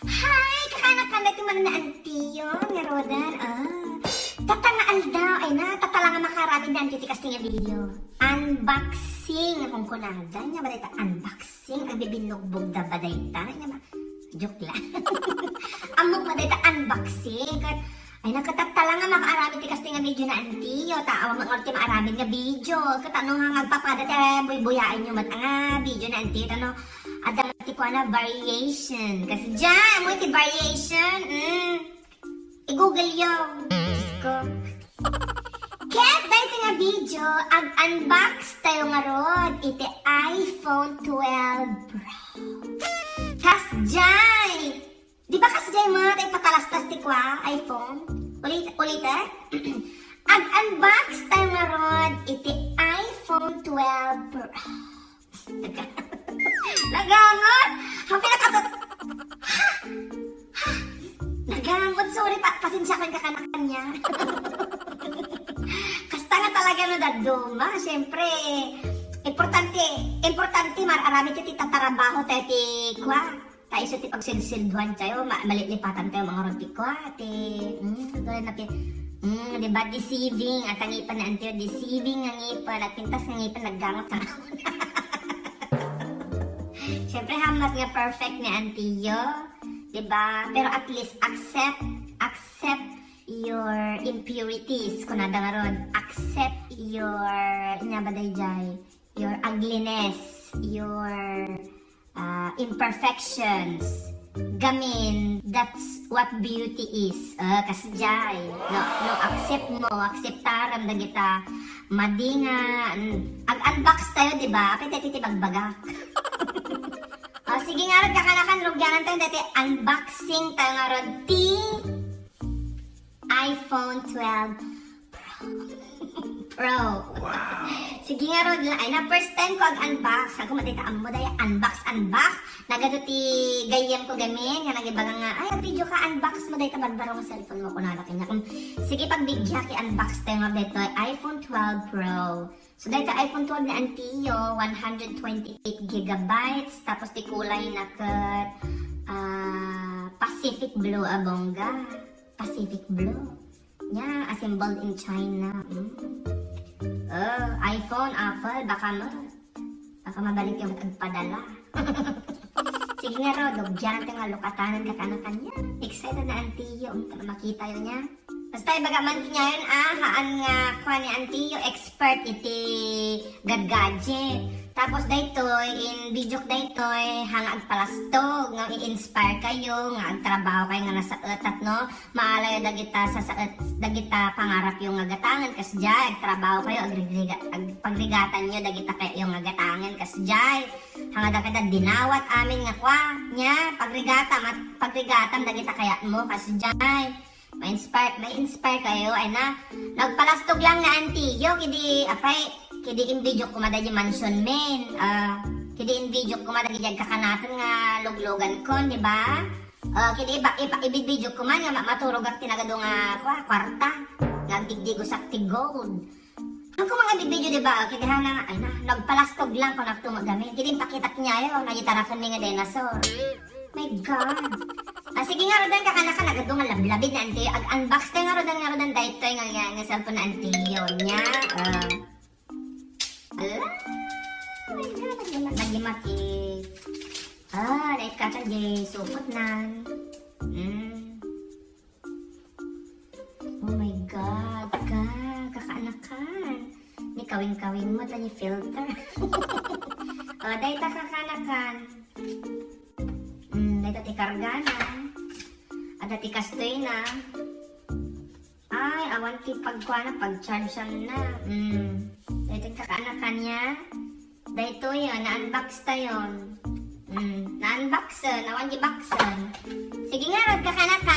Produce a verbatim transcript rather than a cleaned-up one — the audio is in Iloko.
Hi! Kakanakan na ti mananantiyo, nga rodan, ah. Tatta nga aldaw, ay na, tatta lang nga makaaramid na antiyo ti kastoy nga video. Unboxing, nga kunkunada, nya ba dayta unboxing? Agbibinnugbog da ba dayta? Nya ba? Joke lang. Ammok ba dayta unboxing? Ket, ay, nakatatta lang nga makaaramid ti kastoy nga video na antiyo. Ta, awan man ti maaramid nga video. Ket ano nga agpapada ti buybuyaenyo met nga video na antiyo, ta no, adda ti kuana variation. Kasdiay, ammo ti variation. Mm. I-Google yo. Diyos ko. Ket dayta nga video, ag-unbox tayo ngarud iti iPhone twelve Pro. Kasdiay! Di ba kasdiay met, ipatalastas ti kua, iPhone? Ulit, ulit eh? Ag-unbox tayo ngarud iti iPhone twelve Pro. Nagangot! Ang pinakatot-, ha? Ha? Nagangot, sorry, pa, pasensya ko yung kakanakan niya. Kasta nga talaga no dadduma, siyempre, importante, importante, mar-, aramid ti tatarabaho tayo ti kua. Ta isu ti pagsilsilduan tayo, ma-, malilipatan tayo, mga ron ti kua, ti, mm, ito na pi-, mm, di ba, deceiving, at ang ngipin na antiyo, deceiving nga ngipin, at pintas nga ngipin, naggangot ka na. Siyempre, hamat nga perfect ni antiyo, di ba? Pero at least, accept, accept your impurities, kunada nga ron, accept your, nya ba dayjay? Your ugliness, your, ah, imperfections. Gamin, that's what beauty is. Ah, kasdiay. No, no, accept mo, acceptaram dagita. Madi nga, mm, ag-unbox tayo, di ba? Apay tayo ti bagbagak. O, sige ngarud, kakanakan, rugianan tayo dati, unboxing tayo ngarud ti iPhone twelve Pro. Pro. Wow. Sige ngarud, ay na, first time ko ag-unbox. Ako, matita, ammo, daya, unbox, unbox. Nagado ti gayyem ko gamin, nga nagibaga nga, "Ay, ag-video ka, unbox mo, dayta barbaro nga cellphone mo," kunada kaniak. Sige, pagbigyak, i-unbox tayo nga daytoy iPhone twelve Pro. So, dayta iPhone twelve ni antiyo, one hundred twenty-eight gigabytes, tapos ti kulay na ket, ah, Pacific Blue a bongga. Pacific Blue. Nya, assembled in China. Mm. Oh, iPhone, Apple, baka mo. Baka mabalik yung agpadala. Sige nga, Rod, dugyan tayo nga lukatanan kakanakan niya. Excited na antiyo. Mm, makita yun niya. Basta ibaga man ti ngayon, ah, haan nga, kuan ni antiyo, expert iti gadgadget. Tapos daytoy, in videok daytoy, haan nga agpalastog, nga i-inspire kayo, nga agtrabaho kayo nga nasaetat, no? Maalayo dagita sasaet, dagita pangarapyo nga gatangen, kasdiay, agtrabaho kayo, agriga-, ag-, pagrigatanyo dagita kayo nga gatangen, kasdiay. Haan nga dakada dinawat amin nga kua, nya, pagrigatam, at pagrigatam dagita kayatmo, kasdiay. Ma-inspire, ma-inspire kayo, ay na, nagpalastog lang na antiyo, kidi, apay, kidi in videok koma daydi mansion men, ah, kidi in videok koma daydi agkakanakan nga luglugan kon, di ba? Ah, kidi iba, iba, ibibideo ko man nga ma-, maturog ak ti nagadu nga, kua, kwarta, nga agdigdigosak ti gold. Ang koma nga bibideo, di ba? Kidi haan nga, ay na, nagpalastog lang kon agtumag gamin. Kidi impakitak niya, yo, nagitarakan ni nga dinosaur. My God. Ah, sige nga, rodan, kakanakan, nagadu nga lablabid na antiyo. Ag-unbox tayo nga, rodan, nga, rodan, daytoy nga, nga, nga cellphone na antiyo. Nya, ah. Ala, my God, nagima-, nagimati. Ah, dayta katan, di supot nan. Mm. Oh my God, ka, kakaanakan. Ni kawing-kawing mo, ta ni filter. Oh, dayta kakaanakan. Mm, dayta ti karga na. Adda ti kastoy na. Ay, awan ti pagkuana, pag-charge-an na. Mm. Dayta kakaanakan niya. Daytoy, ah, na-unbox tayon. Mm, na-unboxen, awan di boxen. Sige nga, rod, kakanakan.